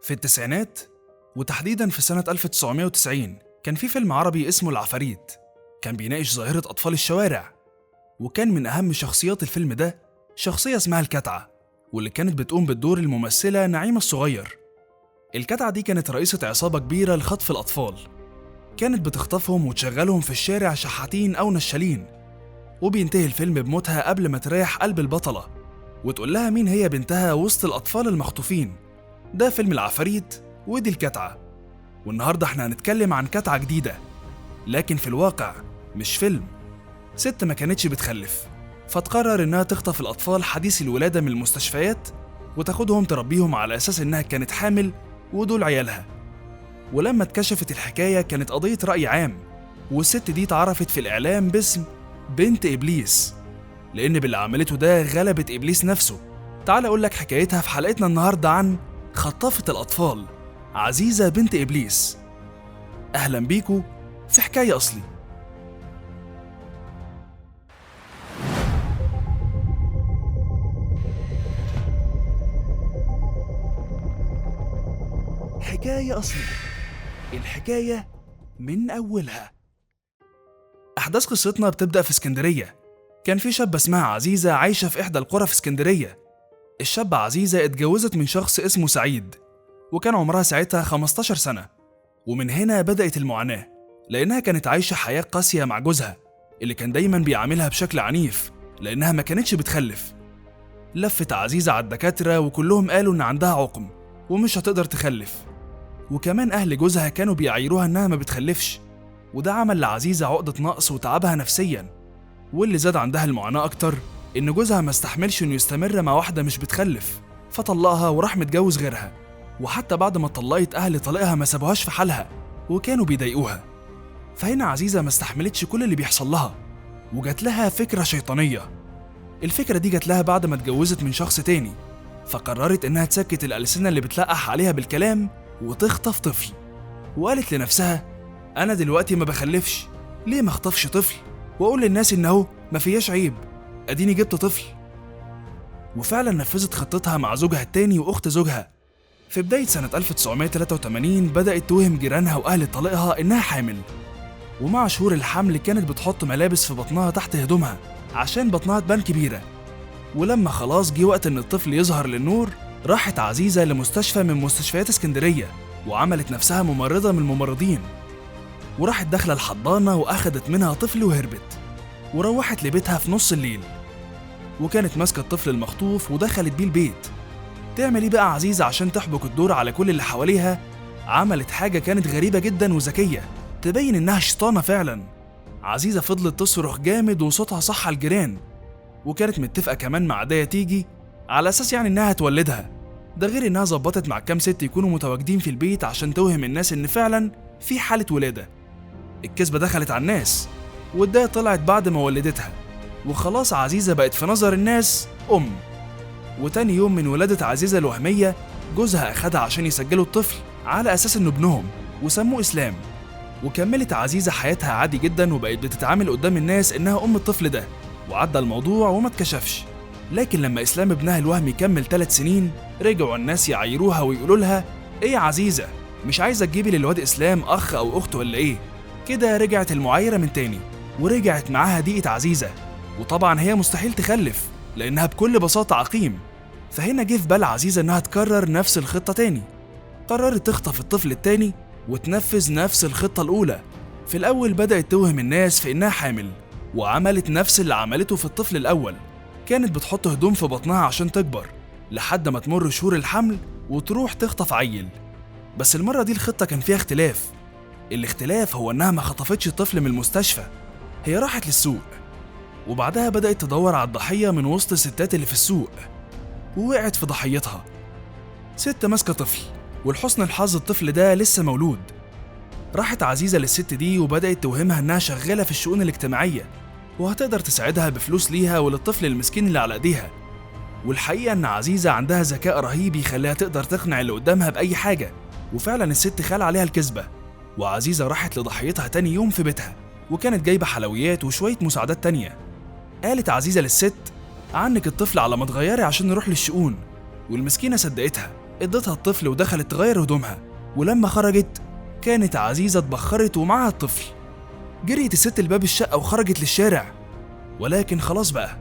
في التسعينات وتحديدا في سنة 1990 كان في فيلم عربي اسمه العفاريت، كان بيناقش ظاهرة أطفال الشوارع، وكان من أهم شخصيات الفيلم ده شخصية اسمها الكتعة، واللي كانت بتقوم بالدور الممثلة نعيمة الصغير. الكتعة دي كانت رئيسة عصابة كبيرة لخطف الأطفال، كانت بتخطفهم وتشغلهم في الشارع شحاتين أو نشالين. وبينتهي الفيلم بموتها قبل ما تريح قلب البطلة وتقول لها مين هي بنتها وسط الأطفال المخطوفين. ده فيلم العفاريت ودي الكتعة. والنهاردة احنا هنتكلم عن كتعة جديدة، لكن في الواقع مش فيلم. ست ما كانتش بتخلف، فتقرر انها تخطف الأطفال حديث الولادة من المستشفيات وتاخدهم تربيهم على أساس انها كانت حامل ودول عيالها. ولما اتكشفت الحكاية كانت قضية رأي عام، والست دي اتعرفت في الإعلام باسم بنت إبليس، لأن باللي عملته ده غلبت إبليس نفسه. تعال أقول لك حكايتها في حلقتنا النهاردة عن خطافة الأطفال عزيزة بنت إبليس. أهلا بيكو في حكاية أصلي. حكاية أصلي، الحكاية من أولها. أحداث قصتنا بتبدأ في اسكندرية. كان في شابة اسمها عزيزة عايشة في إحدى القرى في اسكندرية. الشابة عزيزة اتجوزت من شخص اسمه سعيد، وكان عمرها ساعتها 15 سنة. ومن هنا بدأت المعاناة، لأنها كانت عايشة حياة قاسية مع جوزها اللي كان دايما بيعاملها بشكل عنيف لأنها ما كانتش بتخلف. لفت عزيزة على الدكاترة وكلهم قالوا إن عندها عقم ومش هتقدر تخلف، وكمان أهل جوزها كانوا بيعايروها إنها ما بتخلفش، وده عمل لعزيزة عقدة نقص وتعبها نفسيا. واللي زاد عندها المعاناة أكتر إن جوزها ما استحملش إنه يستمر مع واحدة مش بتخلف، فطلقها وراح متجوز غيرها. وحتى بعد ما اتطلقت أهل طليقها ما سابوهاش في حالها وكانوا بيضايقوها. فهنا عزيزة ما استحملتش كل اللي بيحصل لها، وجات لها فكرة شيطانية. الفكرة دي جات لها بعد ما اتجوزت من شخص تاني، فقررت إنها تسكت الألسنة اللي بتلقح عليها بالكلام وتخطف طفل. وقالت لنفسها أنا دلوقتي ما بخلفش، ليه ما اخطفش طفل وأقول للناس إن أهو ما فيهاش عيب، أديني جبت طفل. وفعلا نفذت خطتها مع زوجها التاني وأخت زوجها. في بداية سنة 1983 بدأت توهم جيرانها وأهل طليقها إنها حامل، ومع شهور الحمل كانت بتحط ملابس في بطنها تحت هدومها عشان بطنها تبان كبيرة. ولما خلاص جه وقت إن الطفل يظهر للنور، راحت عزيزة لمستشفى من مستشفيات اسكندرية وعملت نفسها ممرضة من الممرضين، وراحت داخلة الحضانة وأخدت منها طفل وهربت، وروحت لبيتها في نص الليل، وكانت ماسكة الطفل المخطوف ودخلت بيه البيت. تعمل ايه بقى عزيزة عشان تحبك الدور على كل اللي حواليها؟ عملت حاجة كانت غريبة جدا وذكية تبين إنها شيطانة فعلا. عزيزة فضلت تصرخ جامد وصوتها صح على الجيران، وكانت متفقة كمان مع داية تيجي على أساس يعني إنها تولدها، ده غير إنها ظبطت مع كام ست يكونوا متواجدين في البيت عشان توهم الناس إن فعلا في حالة ولادة. الكذبة دخلت على الناس، والداية طلعت بعد ما ولدتها، وخلاص عزيزة بقت في نظر الناس أم. وتاني يوم من ولادة عزيزة الوهمية جوزها أخدها عشان يسجلوا الطفل على أساس إنه ابنهم وسموه إسلام. وكملت عزيزة حياتها عادي جدا، وبقت بتتعامل قدام الناس إنها أم الطفل ده، وعدى الموضوع وما اتكشفش. لكن لما إسلام ابنها الوهمي كمل 3 سنين، رجعوا الناس يعايروها ويقولوا لها إيه يا عزيزة، مش عايزة تجيبي للواد إسلام أخ أو أخت ولا إيه؟ كده رجعت المعايرة من تاني، ورجعت معاها ضيقة عزيزة، وطبعا هي مستحيل تخلف لأنها بكل بساطة عقيم. فهنا جه في بال عزيزة إنها تكرر نفس الخطة تاني. قررت تخطف الطفل التاني وتنفذ نفس الخطة الأولى. في الأول بدأت توهم الناس في إنها حامل، وعملت نفس اللي عملته في الطفل الأول. كانت بتحط هدوم في بطنها عشان تكبر لحد ما تمر شهور الحمل وتروح تخطف عيل. بس المرة دي الخطة كان فيها اختلاف. الاختلاف هو إنها ما خطفتش الطفل من المستشفى، هي راحت للسوق، وبعدها بدأت تدور على الضحية من وسط الستات اللي في السوق، ووقعت في ضحيتها. ست ماسكة طفل، ولحسن الحظ الطفل ده لسه مولود. راحت عزيزة للست دي وبدأت توهمها إنها شغالة في الشؤون الاجتماعية وهتقدر تساعدها بفلوس ليها وللطفل المسكين اللي على ايديها. والحقيقة إن عزيزة عندها ذكاء رهيب يخليها تقدر تقنع اللي قدامها بأي حاجة، وفعلا الست خال عليها الكذبة. وعزيزة راحت لضحيتها تاني يوم في بيتها، وكانت جايبة حلويات وشوية مساعدات تانية. قالت عزيزة للست عنك الطفل على ما تغيري عشان نروح للشؤون، والمسكينة صدقتها. ادتها الطفل ودخلت تغير هدومها، ولما خرجت كانت عزيزة اتبخرت ومعها الطفل. جريت الست لباب الشقة وخرجت للشارع، ولكن خلاص بقى،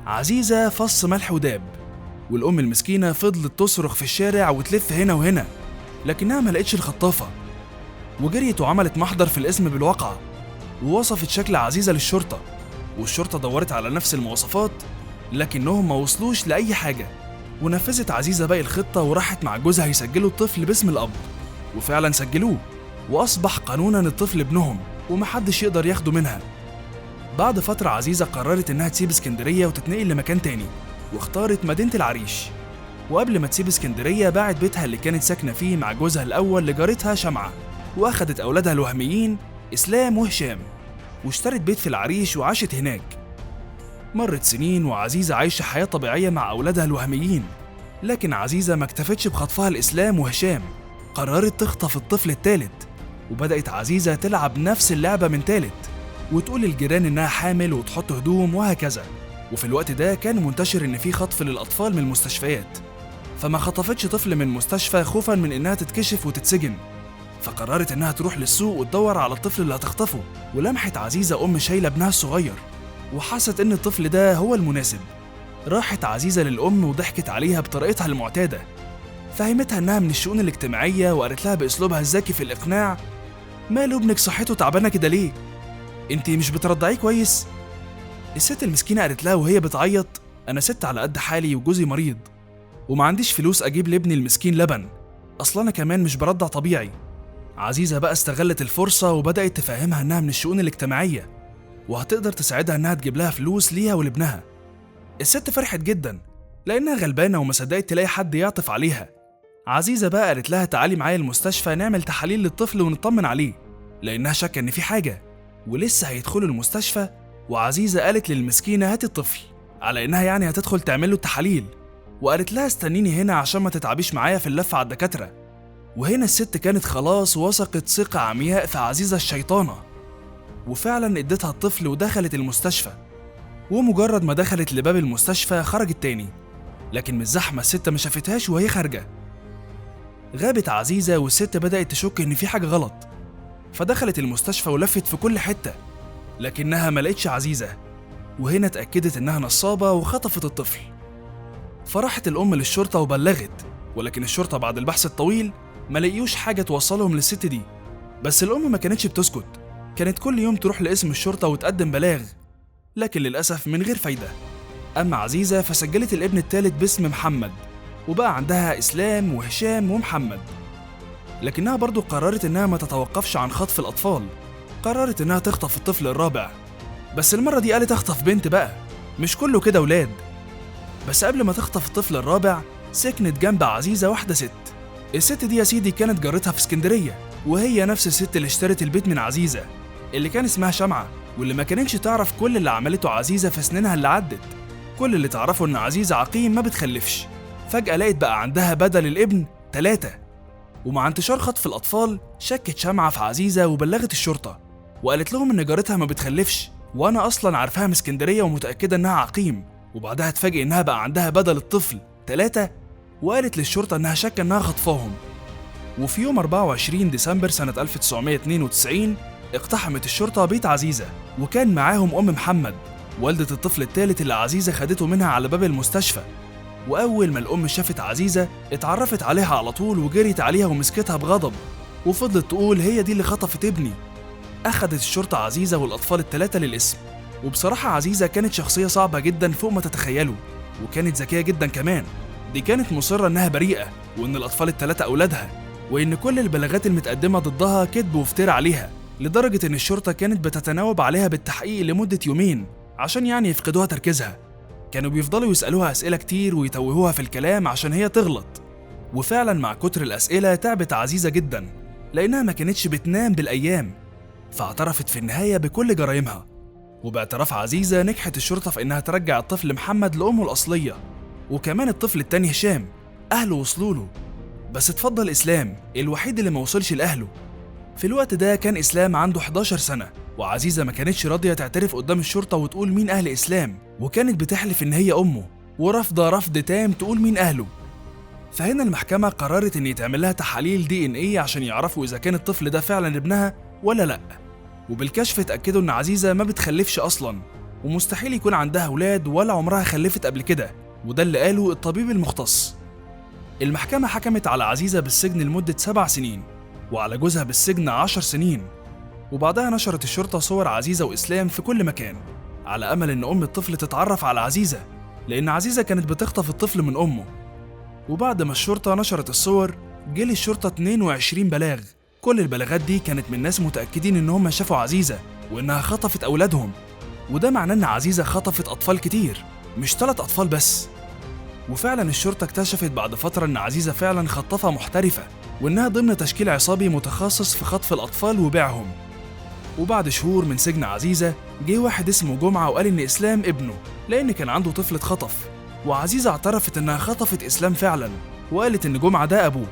عزيزة فص ملح وداب. والأم المسكينة فضلت تصرخ في الشارع وتلف هنا وهنا، لكنها ما لقتش الخطافة، وجريت وعملت محضر في القسم بالواقعة، ووصفت شكل عزيزة للشرطة، والشرطة دورت على نفس المواصفات لكنهم ما وصلوش لأي حاجة. ونفذت عزيزة باقي الخطة وراحت مع جوزها يسجلوا الطفل باسم الأب، وفعلا سجلوه، وأصبح قانونا الطفل ابنهم ومحدش يقدر ياخده منها. بعد فترة عزيزة قررت إنها تسيب اسكندرية وتتنقل لمكان تاني، واختارت مدينة العريش. وقبل ما تسيب اسكندرية باعت بيتها اللي كانت ساكنة فيه مع جوزها الأول لجارتها شمعة، وأخدت أولادها الوهميين إسلام وهشام، واشترت بيت في العريش وعاشت هناك. مرت سنين وعزيزة عايشة حياة طبيعية مع أولادها الوهميين، لكن عزيزة ما اكتفتش بخطفها الإسلام وهشام، قررت تخطف الطفل الثالث. وبدأت عزيزة تلعب نفس اللعبة من ثالث، وتقول للجيران إنها حامل وتحط هدوم وهكذا. وفي الوقت ده كان منتشر إن في خطف للأطفال من المستشفيات، فما خطفتش طفل من مستشفى خوفا من إنها تتكشف وتتسجن، فقررت إنها تروح للسوق وتدور على الطفل اللي هتخطفه. ولمحت عزيزة أم شايلة ابنها الصغير، وحست إن الطفل ده هو المناسب. راحت عزيزة للأم وضحكت عليها بطريقتها المعتادة، فهمتها إنها من الشؤون الاجتماعية، وقالت لها بأسلوبها الذكي في الإقناع: ماله ابنك صحته تعبانة كده ليه؟ انتي مش بترضعيه كويس؟ الست المسكينة قالت لها وهي بتعيط: أنا ست على قد حالي وجوزي مريض، وما عنديش فلوس أجيب لابني المسكين لبن، أصل أنا كمان مش برضع طبيعي. عزيزة بقى استغلت الفرصة وبدأت تفهمها إنها من الشؤون الاجتماعية وهتقدر تساعدها إنها تجيب لها فلوس ليها ولابنها. الست فرحت جدا لأنها غلبانة وما صدقت تلاقي حد يعطف عليها. عزيزة بقى قالت لها تعالي معايا المستشفى نعمل تحاليل للطفل ونطمن عليه، لأنها شاكة إن في حاجة، ولسه هيدخلوا المستشفى. وعزيزة قالت للمسكينة هاتي الطفل، على إنها يعني هتدخل تعمل له التحاليل، وقالت لها استنيني هنا عشان ما تتعبيش معايا في اللفة على الدكاترة. وهنا الست كانت خلاص وثقت ثقة عمياء في عزيزة الشيطانة، وفعلا اديتها الطفل ودخلت المستشفى. ومجرد ما دخلت لباب المستشفى خرجت تاني، لكن من الزحمة الست ما شافتهاش وهي خارجة. غابت عزيزة والست بدأت تشك إن في حاجة غلط، فدخلت المستشفى ولفت في كل حتة، لكنها ما لقتش عزيزة. وهنا اتأكدت إنها نصابة وخطفت الطفل. فراحت الأم للشرطة وبلغت، ولكن الشرطة بعد البحث الطويل ما لقيوش حاجة توصلهم للست دي. بس الأم ما كانتش بتسكت، كانت كل يوم تروح لقسم الشرطة وتقدم بلاغ، لكن للأسف من غير فايدة. أما عزيزة فسجلت الابن الثالث باسم محمد، وبقى عندها إسلام وهشام ومحمد. لكنها برضو قررت إنها ما تتوقفش عن خطف الأطفال، قررت إنها تخطف الطفل الرابع، بس المرة دي قالت أخطف بنت بقى، مش كله كده ولاد. بس قبل ما تخطف الطفل الرابع سكنت جنب عزيزة واحدة ست. الست دي يا سيدي كانت جارتها في اسكندرية، وهي نفس الست اللي اشترت البيت من عزيزة، اللي كان اسمها شمعة، واللي ما كانتش تعرف كل اللي عملته عزيزة في سنينها اللي عدت. كل اللي تعرفه إن عزيزة عقيم ما بتخلفش. فجأة لقت بقى عندها بدل الابن 3. ومع انتشار خطف الأطفال شكت شمعة في عزيزة وبلغت الشرطة، وقالت لهم إن جارتها ما بتخلفش، وأنا أصلا عارفاها من اسكندرية ومتأكدة إنها عقيم. وبعدها اتفاجئ إنها بقى عندها بدل الطفل 3، وقالت للشرطة إنها شاكة إنها خطفاهم. وفي يوم 24 ديسمبر سنة 1992 اقتحمت الشرطة بيت عزيزة، وكان معاهم أم محمد والدة الطفل الثالث اللي عزيزة خدته منها على باب المستشفى. وأول ما الأم شافت عزيزة اتعرفت عليها على طول وجريت عليها ومسكتها بغضب، وفضلت تقول هي دي اللي خطفت ابني. أخدت الشرطة عزيزة والأطفال الثلاثة للقسم. وبصراحة عزيزة كانت شخصية صعبة جدا فوق ما تتخيلوا، وكانت ذكية جدا كمان. دي كانت مصرة إنها بريئة، وإن الأطفال الثلاثة أولادها، وإن كل البلاغات المتقدمة ضدها كذب وافتراء عليها، لدرجة إن الشرطة كانت بتتناوب عليها بالتحقيق لمدة يومين عشان يعني يفقدوها تركيزها. كانوا بيفضلوا يسألوها أسئلة كتير ويتوهوها في الكلام عشان هي تغلط. وفعلا مع كتر الأسئلة تعبت عزيزة جدا، لأنها ما كانتش بتنام بالأيام، فاعترفت في النهاية بكل جرائمها. وباعتراف عزيزة نجحت الشرطة في إنها ترجع الطفل محمد لأمه الأصلية، وكمان الطفل التاني هشام أهله وصلوا له، بس اتفضل إسلام الوحيد اللي ما وصلش لأهله. في الوقت ده كان إسلام عنده 11 سنة، وعزيزة ما كانتش راضية تعترف قدام الشرطة وتقول مين أهل إسلام، وكانت بتحلف إن هي أمه، ورافضة رفض تام تقول مين أهله. فهنا المحكمة قررت إن يتعمل لها تحاليل DNA عشان يعرفوا إذا كان الطفل ده فعلا ابنها ولا لأ. وبالكشف اتأكدوا إن عزيزة ما بتخلفش أصلا، ومستحيل يكون عندها أولاد ولا عمرها خلفت قبل كده، وده اللي قاله الطبيب المختص. المحكمة حكمت على عزيزة بالسجن لمدة 7 سنين، وعلى جوزها بالسجن 10 سنين. وبعدها نشرت الشرطة صور عزيزة وإسلام في كل مكان، على أمل إن أم الطفل تتعرف على عزيزة، لأن عزيزة كانت بتخطف الطفل من أمه. وبعد ما الشرطة نشرت الصور، جه للشرطة 22 بلاغ. كل البلاغات دي كانت من ناس متأكدين إن هم شافوا عزيزة وإنها خطفت أولادهم، وده معناه إن عزيزة خطفت أطفال كتير، مش 3 أطفال بس. وفعلا الشرطة اكتشفت بعد فترة إن عزيزة فعلا خطفة محترفة، وإنها ضمن تشكيل عصابي متخصص في خطف الأطفال وبيعهم. وبعد شهور من سجن عزيزة، جه واحد اسمه جمعة وقال إن إسلام ابنه، لأن كان عنده طفل اتخطف. وعزيزة اعترفت إنها خطفت إسلام فعلا، وقالت إن جمعة ده أبوه.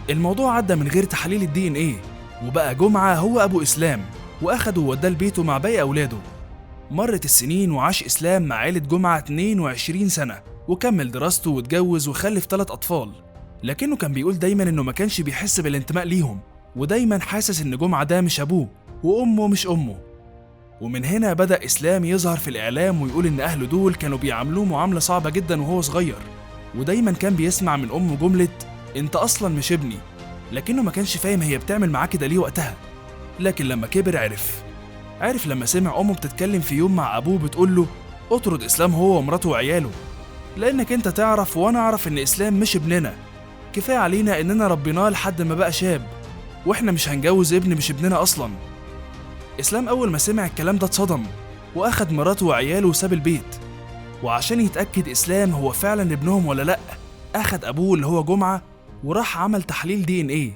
الموضوع عدى من غير تحليل الDNA، وبقى جمعة هو أبو إسلام، وأخده ووداه لبيته مع باقي أولاده. مرت السنين وعاش إسلام مع عيلة جمعة 22 سنة، وكمل دراسته واتجوز وخلف 3 أطفال. لكنه كان بيقول دايما إنه ما كانش بيحس بالانتماء ليهم، ودايما حاسس إن جمعة ده مش أبوه وأمه مش أمه. ومن هنا بدأ إسلام يظهر في الإعلام ويقول إن أهله دول كانوا بيعاملوه معاملة صعبة جدا وهو صغير، ودايما كان بيسمع من أمه جملة أنت أصلا مش ابني، لكنه ما كانش فاهم هي بتعمل معاه كده ليه وقتها. لكن لما كبر عرف لما سمع أمه بتتكلم في يوم مع أبوه بتقول له اطرد إسلام هو ومراته وعياله، لأنك أنت تعرف وأنا أعرف إن إسلام مش ابننا، كفاية علينا إننا ربيناه لحد ما بقى شاب، وإحنا مش هنجوز ابن مش ابننا أصلا. إسلام أول ما سمع الكلام ده اتصدم، وأخد مراته وعياله وساب البيت. وعشان يتأكد إسلام هو فعلا ابنهم ولا لأ، أخد أبوه اللي هو جمعة وراح عمل تحليل DNA،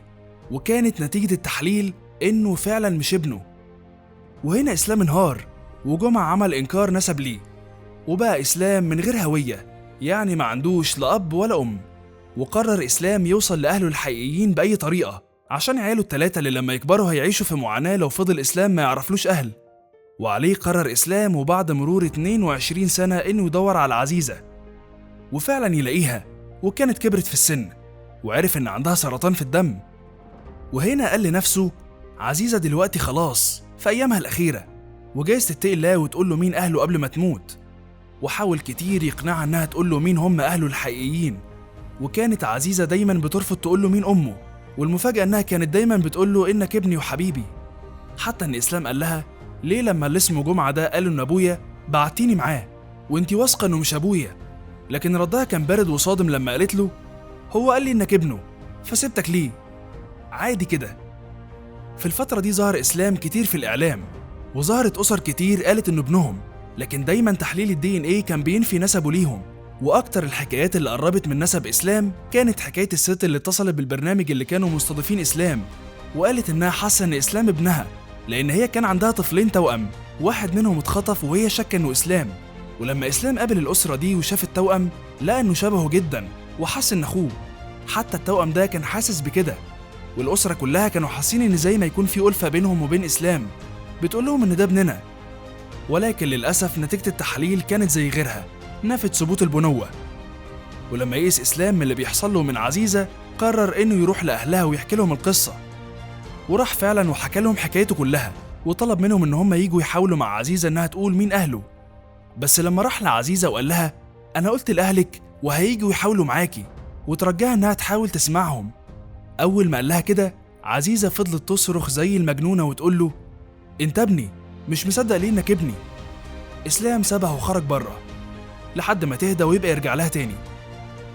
وكانت نتيجة التحليل إنه فعلا مش ابنه. وهنا إسلام انهار، وجمعة عمل إنكار نسب ليه، وبقى إسلام من غير هوية، يعني ما عندوش لا أب ولا أم. وقرر إسلام يوصل لأهله الحقيقيين بأي طريقة، عشان عياله ال3 اللي لما يكبروا هيعيشوا في معاناة لو فضل إسلام ما يعرفلوش أهل. وعليه قرر إسلام وبعد مرور 22 سنة إنه يدور على عزيزة، وفعلا يلاقيها، وكانت كبرت في السن، وعرف إن عندها سرطان في الدم. وهنا قال لنفسه عزيزة دلوقتي خلاص في أيامها الأخيرة، وجايز تتقي الله وتقول له مين أهله قبل ما تموت. وحاول كتير يقنعها إنها تقول له مين هم أهله الحقيقيين، وكانت عزيزة دايما بترفض تقول له مين أمه. والمفاجأة إنها كانت دايما بتقول له إنك ابني وحبيبي. حتى إن إسلام قال لها ليه لما اللي اسمه جمعة ده قال إن أبويا بعتيني معاه وإنتي واثقة إنه مش أبويا؟ لكن ردها كان بارد وصادم لما قالت له هو قال لي إنك ابنه فسيبتك ليه؟ عادي كده. في الفترة دي ظهر إسلام كتير في الإعلام، وظهرت أسر كتير قالت إنه ابنهم، لكن دايما تحليل الDNA كان بينفي نسبه ليهم. وأكتر الحكايات اللي قربت من نسب إسلام كانت حكاية الست اللي اتصلت بالبرنامج اللي كانوا مستضيفين إسلام، وقالت إنها حاسة إن إسلام ابنها، لأن هي كان عندها طفلين توأم، واحد منهم اتخطف وهي شاكة إنه إسلام. ولما إسلام قابل الأسرة دي وشاف التوأم لقى إنه شبهه جدا وحس إن أخوه، حتى التوأم ده كان حاسس بكده. والأسرة كلها كانوا حاسين إن زي ما يكون في ألفة بينهم وبين إسلام، بتقول لهم إن ده ابننا. ولكن للأسف نتيجة التحاليل كانت زي غيرها، نفت ثبوت البنوة. ولما يئس إسلام من اللي بيحصل له من عزيزة، قرر إنه يروح لأهلها ويحكي لهم القصة. وراح فعلا وحكى لهم حكايته كلها، وطلب منهم إن هم يجوا يحاولوا مع عزيزة إنها تقول مين أهله. بس لما راح لعزيزة وقال لها أنا قلت لأهلك وهيجوا يحاولوا معاكي، وترجاها إنها تحاول تسمعهم. أول ما قال لها كده عزيزة فضلت تصرخ زي المجنونة وتقول له أنت ابني، مش مصدق ليه إنك ابني. إسلام سابها وخرج بره لحد ما تهدى ويبقى يرجع لها تاني.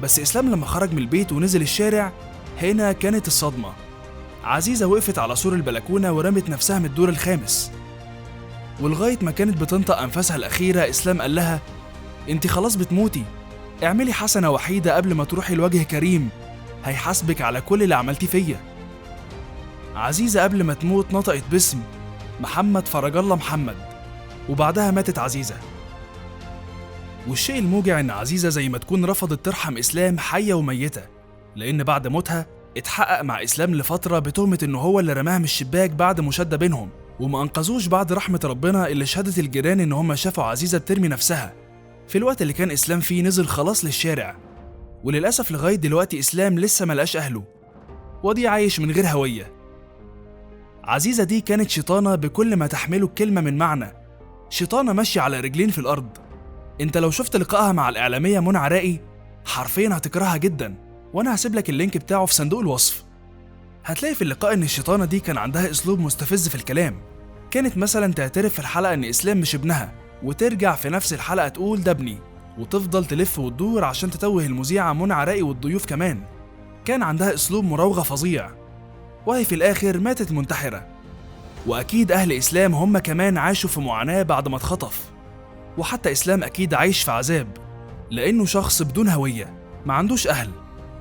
بس إسلام لما خرج من البيت ونزل الشارع، هنا كانت الصدمة. عزيزة وقفت على سور البلكونة ورمت نفسها من الدور الخامس، ولغاية ما كانت بتنطق أنفاسها الأخيرة إسلام قال لها أنت خلاص بتموتي، اعملي حسنة وحيدة قبل ما تروحي لوجه كريم هيحاسبك على كل اللي عملتيه فيا. عزيزة قبل ما تموت نطقت باسم محمد فرج الله محمد، وبعدها ماتت عزيزة. والشيء الموجع إن عزيزة زي ما تكون رفضت ترحم إسلام حية وميتة، لأن بعد موتها اتحقق مع إسلام لفترة بتهمة إنه هو اللي رماها من الشباك بعد مشادة بينهم، وما أنقذوش بعد رحمة ربنا اللي شهدت الجيران إن هم شافوا عزيزة بترمي نفسها. في الوقت اللي كان إسلام فيه نزل خلاص للشارع، وللأسف لغاية دلوقتي إسلام لسه ملقاش أهله، ودي عايش من غير هوية. عزيزة دي كانت شيطانة بكل ما تحمله الكلمة من معنى، شيطانة ماشية على رجلين في الأرض. انت لو شفت لقائها مع الإعلامية منى عراقي حرفيا هتكرهها جدا، وأنا هسيب لك ال link بتاعه في صندوق الوصف. هتلاقي في اللقاء إن الشيطانة دي كان عندها أسلوب مستفز في الكلام. كانت مثلا تعترف في الحلقة إن إسلام مش ابنها، وترجع في نفس الحلقة تقول ده ابني، وتفضل تلف وتدور عشان تتوه المذيعة منى عراقي والضيوف كمان. كان عندها أسلوب مراوغة فظيع، وهي في الآخر ماتت منتحرة. وأكيد أهل إسلام هم كمان عاشوا في معاناة بعد ما اتخطف، وحتى إسلام أكيد عايش في عذاب، لأنه شخص بدون هوية، ما عندوش أهل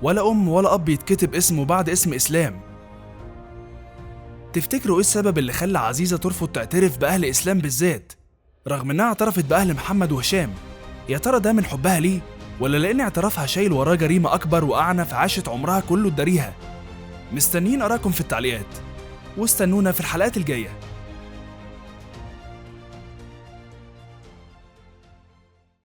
ولا أم ولا أب يتكتب اسمه بعد اسم إسلام. تفتكروا إيه السبب اللي خلى عزيزة ترفض تعترف بأهل إسلام بالذات رغم إنها اعترفت بأهل محمد وهشام؟ يا ترى ده من حبها ليه، ولا لأن اعترافها شايل وراه جريمة أكبر وأعنف عاشت عمرها كله تداريها؟ مستنيين آراءكم في التعليقات، واستنونا في الحلقات الجاية.